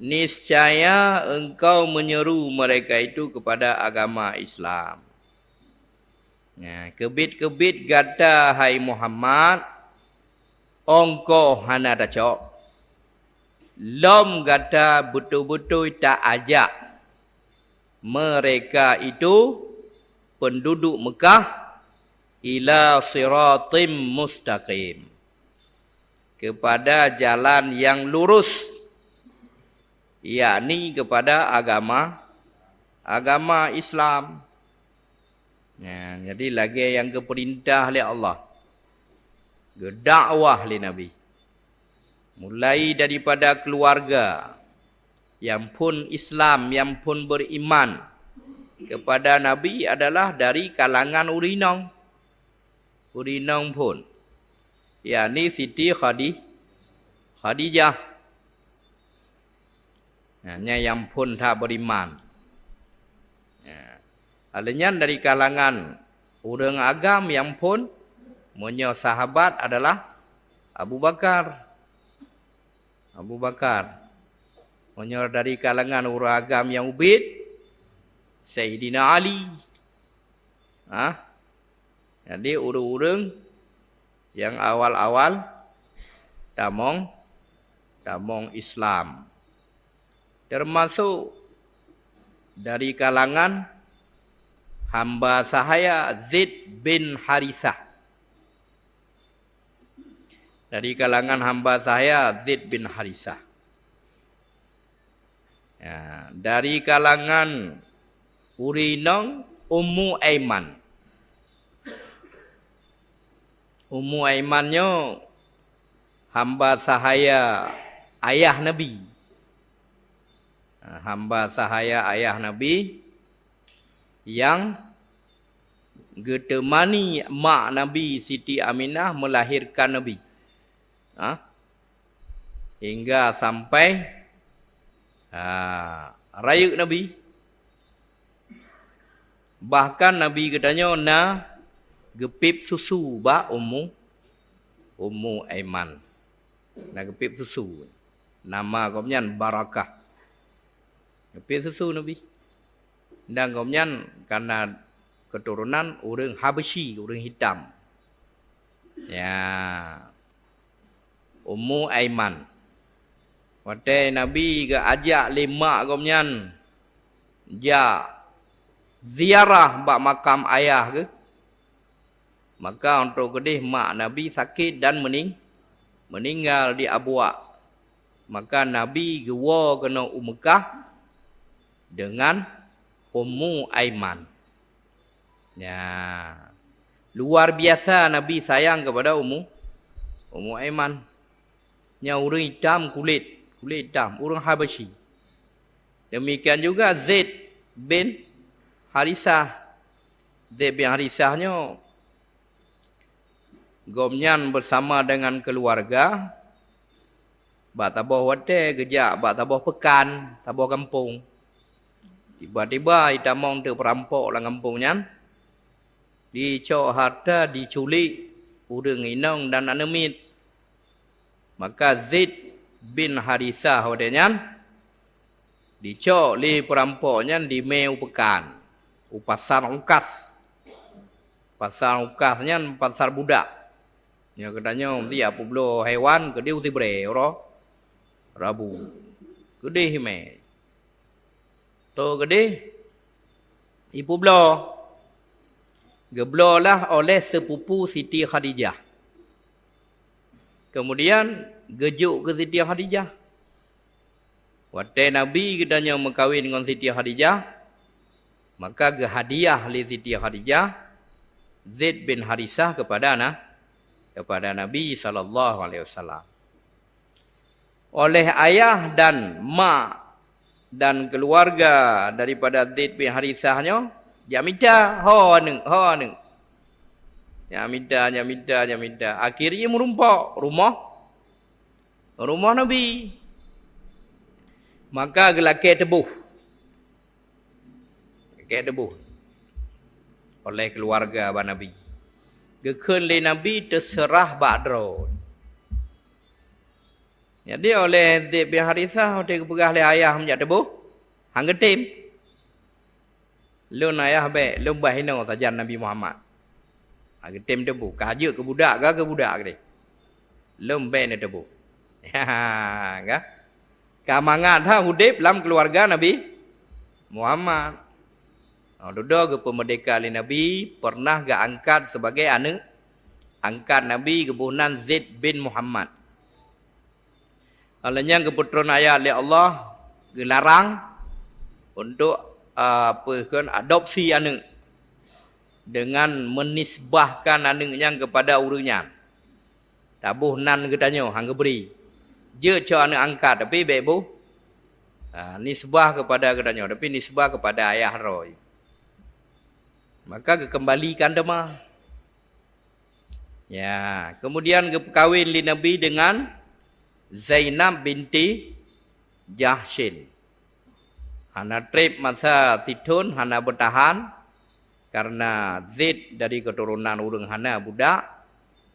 niscaya engkau menyeru mereka itu kepada agama Islam. Nah, keubiet-keubiet gata, hai Muhammad, ongkoh hana tacok. Lom gata beutôi-beutôi ta-ajak mereka itu, penduduk Mekah, ila siratim mustaqim, kepada jalan yang lurus, yakni kepada agama, agama Islam. Nah, jadi lagée nyang geupeurintah lé Allah, geudakwah lé Nabi, mulai daripada keuluwarga, nyang phon Islam, nyang phon beriman kepada Nabi adalah dari kalangan ureuëng inong. Ureuëng inong phon, yakni Siti Khadi-, Khadijah. Nah, nyan nyang phon that beriman. Ya. Lheueh nyan dari kalangan ureuëng agam nyang phon, meunyoe sahabat adalah Abu Bakar. Abu Bakar. Meunyoe dari kalangan ureuëng agam nyang ubit, Saidina Ali. Ha? Jadi, ureuëng-ureuëng nyang awal-awal tamong, tamong Islam, termasuk dari kalangan hamba sahaya Zaid bin Harisah. Dari kalangan hamba sahaya Zaid bin Harisah. Ya, dari kalangan ureuëng inong, Ummu Aiman. Ummu Aiman nyoe hamba sahaya ayah Nabi. Ha, hamba sahaya ayah Nabi nyang geuteumani mak Nabi, Siti Aminah, melahirkan Nabi. Ha? Hingga sampai, ha, rayeuk Nabi. Bahkan Nabi geutanyoe na geupiep susu bak Ummu, Ummu Aiman. Na geupiep susu. Nama gobnyan Barakah. Geupiep susu Nabi. Dan gobnyan kana keuturonan ureuëng Habasyi, ureuëng hitam. Ya. Ummu Aiman. Watée Nabi geuajak lé mak gobnyan jak ziarah bak makam ayah geuh, maka 'oh troh keudeh mak Nabi sakét dan meuning-, meuninggai di abuak. Maka Nabi geuwoe keunoe u Meukah deungon Ummu Aiman. Ya. Luar biasa Nabi sayang kepada Ummu, Ummu Aiman. Nyan ureuëng itam kulét, kulét itam, ureuëng Habasyi. Demikian juga Zaid bin Harisah. Zaid bin Harisah nyoe, gobnyan bersama dengan keluarga bak saboh watée geujak bak saboh peukan, saboh gampông. Tiba-tiba jitamong teuk peurampok lam gampông nyan, jicok hareuta, jiculék ureuëng inong dan aneuk miet. Maka Zaid bin Harisah watée nyan jicok lé peurampok nyan jimé u peukan, u pasar Ukas. Pasar Ukas nyan pasar budak. Nyoe geutanyoe meusti peubloe hewan keudeh u sibrée uroe Rabu. Keudeh jimé. Troh keudeh jipeubloe. Geubloe lah oleh seupupu Siti Khadijah. Keumudian geujok keu Siti Khadijah. Watée Nabi geutanyoe meukawen ngon Siti Khadijah, maka geuhadiah lé Siti Khadijah Zaid bin Harisah kepada na-, kepada Nabi sallallahu alaihi wasallam. Oleh ayah dan mak dan keluarga daripada Zaid bin Harisah nyoe, jak mita, "Ho aneuk, ho aneuk." Jak mita, jak mita, jak mita. Akhirnya meurumpok rumoh, rumoh Nabi. Maka geulakée teuboh. Geulakée teuboh oleh keluarga bak Nabi. Geukheun lé Nabi teuseurah bak droe. Jadi, oleh Zaid bin Harisah, watée geupeugah lé ayah meujak teuboh, han geutem. "Lôn ayah bék, lôn bah inoe sajan Nabi Muhammad." Han geutem teuboh, ka jeuet keu budak, ka keu budak keudeh. "Lôn bék neuteuboh." Ka? Ka mangat that udeb lam keuluwarga Nabi Muhammad. Oh, dudoe geupeumeurdeka lé Nabi, pernah geuangkat sebagai aneuk angkat Nabi, geuboh nan Zaid bin Muhammad. Lheueh nyan geupeutron ayat lé Allah, geularang untuk, ah, peue kheun, adopsi aneuk, dengan menisbahkan aneuk nyan kepada ureuëng nyan. Taboh nan geutanyoe han geubri. Jeuet cok aneuk angkat, tapi bék boh, ah, nisbah kepada geutanyoe, tapi nisbah kepada ayah droe. Maka geukeumbalikan teuma. Ya, kemudian geupeukawen lé Nabi dengan Zainab binti Jahsyin. Hana treb masa sithon, hana beutahan, karena Zaid dari keturunan ureuëng hana budak,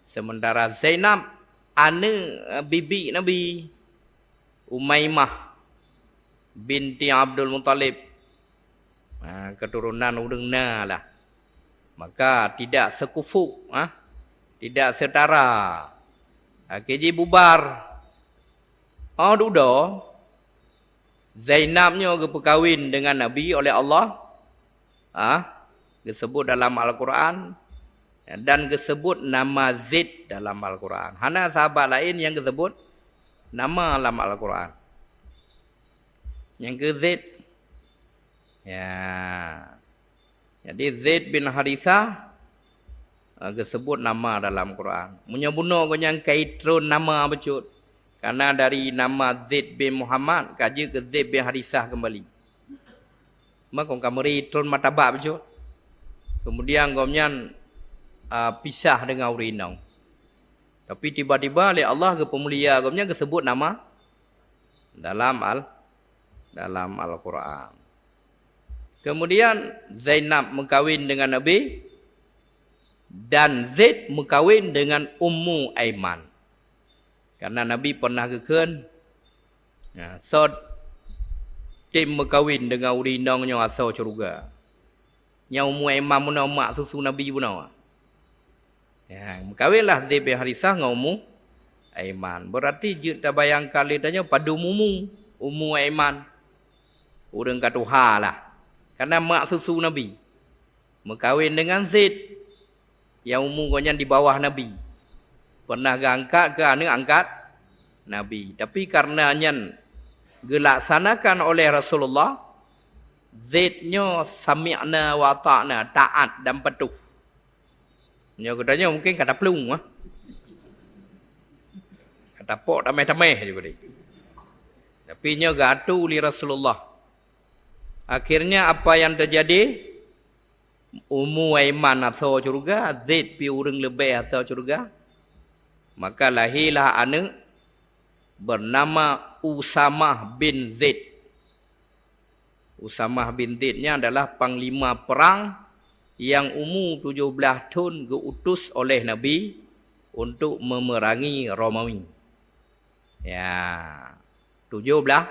sementara Zainab aneuk bibi Nabi, Umaimah binti Abdul Muthalib. Ha, keturunan ureuëng na lah. Maka tidak sekufu, ha? Tidak setara. Akhé jih bubar. Oh, dudoe, Zainab nyoe geupeukawen dengan Nabi oleh Allah. Ha? Geusebut dalam Al-Quran. Dan geusebut nama Zaid dalam Al-Quran. Hana sahabat laén nyang geusebut nama lam Al-Quran. Nyang keu Zaid. Ya. Jadi, Zaid bin Harisah, eh, geusebut nama dalam Quran. Meunyoe bunoe gobnyan ka itron nama bacut, karena dari nama Zaid bin Muhammad ka jeuet keu Zaid bin Harisah keumbali. Maka ka meuri itron martabat bacut. Kemudian gobnyan, ah, pisah dengan ureuëng inong. Tapi tiba-tiba lé Allah geupeumulia gobnyan, geusebut nama dalam Al-, dalam Al-Quran. Kemudian Zainab meukawen dengan Nabi, dan Zaid meukawen dengan Ummu Aiman. Karena Nabi pernah geukheun, ya, soe tem meukawen dengan ureuëng inong nyoe asoe syeuruga. Nyang Ummu Aiman bunoe, mak susu Nabi bunoe. Ya, meukawenlah Zaid bin Harisah ngon Ummu Aiman. Berarti jeuet tabayangkan lé tanyoe padum umu Ummu Aiman. Ureuëng ka tuha lah. Karena mak susu Nabi. Meukawen dengan Zaid. Nyang umu gobnyan di bawah Nabi. Pernah geuangkat keu aneuk angkat Nabi. Tapi karena nyan geulaksanakan oleh Rasulullah, Zaid nyoe sami'na wa ata'na, taat dan patuh. Nyoe geutanyoe mungkin ka taplueng, ah. Ka tapok tameh-tameh juga deh. Tapi nyoe geuatu lé Rasulullah. Akhirnya apa yang terjadi? Ummu Aiman asoe syeuruga, Zaid pih ureuëng leubeh asoe syeuruga. Maka lahirlah aneuk bernama Usamah bin Zaid. Usamah bin Zaid nyan adalah panglima perang nyang umu tujoh blaih thon geu-utus oleh Nabi untuk memerangi Romawi. Ya, tujoh blaih,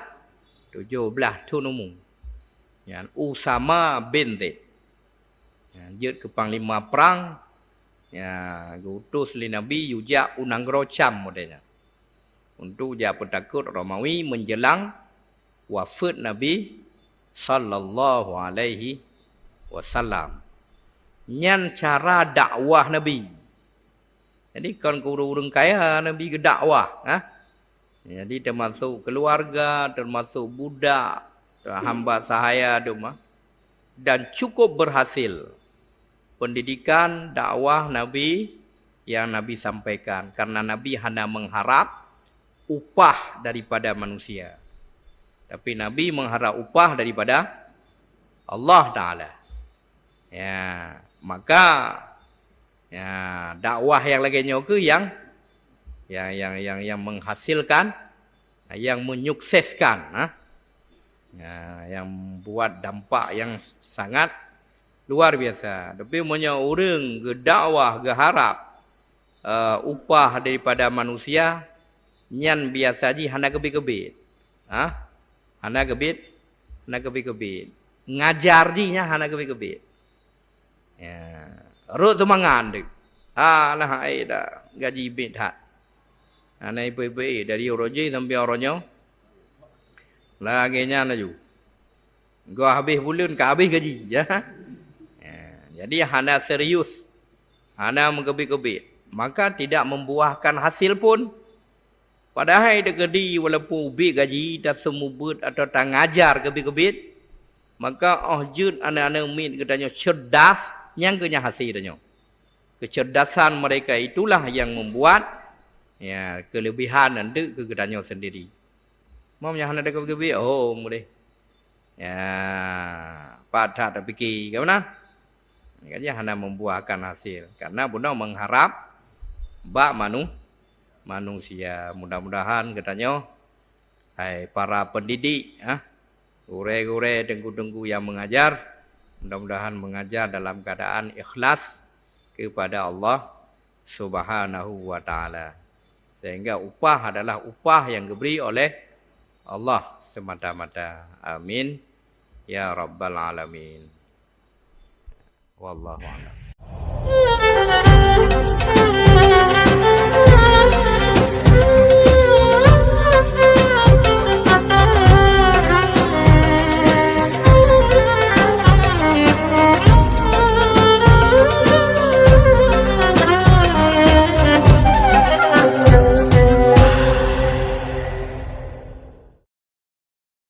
tujoh blaih thon umu. Nyan Usamah bin Zaid. Nyan jeuet keu panglima perang, ya, geu-utus lé Nabi yue jak u nanggroe Syam watée nyan. Untuk jak peutakot Romawi menjelang wafeuet Nabi sallallahu alaihi wasallam. Nyan cara dakwah Nabi. Jadi, kon keu ureuëng-ureuëng kaya Nabi geudakwah, ha? Jadi, termasuk keluarga, termasuk budak, hamba sahaya tu mah. Dan cukup berhasil. pendidikan, dakwah Nabi yang Nabi sampaikan. Karena Nabi hana mengharap upah daripada manusia. Tapi Nabi mengharap upah daripada Allah Taala. Ya, maka, ya, dakwah yang lagée nyoe keuh yang, yang, yang, yang, yang menghasilkan, yang menyukseskan, ha? Ya, yang buat dampak yang sangat luar biasa. Tapi meunyoe ureuëng geudakwah geuharap, eh, upah daripada manusia, nyan biasa jih hana keubiet-keubiet. Ha? Hana keubiet, hana keubiet-keubiet. Ngajar jih nyan hana keubiet-keubiet. Ya. Rot seumangat deuek. Alah, ai dah gaji biet that. Hana ipe-ipe dari uroe jih sampai uroe nyoe. Lagée nyan laju. Goh habéh buleuen ka habéh gaji, ya. Ya, jadi hana serius, hana meukeubiet-keubiet, maka tidak membuahkan hasil pun. Padahai teukeudi walaupun ubit gaji, taseumeubeuet atau tangajar keubiet-keubiet, maka óh jeuet aneuk-aneuk miet geutanyoe cerdas, nyang keuh nyan hase tanyoe. Kecerdasan mereka itulah yang membuat, ya, kelebihan nanti keu geutanyoe sendiri. Meunyoe hana teukeubit-keubit, oh, mulai. Ya, pat that tapike, ka meunan? Jadi hana membuahkan hasil. Karena bunoe mengharap bak manu-, manusia. Mudah-mudahan geutanyoe, hai para pendidik, ha, gurée-gurée, teungku-teungku yang mengajar, mudah-mudahan mengajar dalam keadaan ikhlas kepada Allah Subhanahu wa Ta'ala. Sehingga upah adalah upah yang diberi oleh Allah semata-mata. Amin ya rabbal alamin. Wallahu a'lam.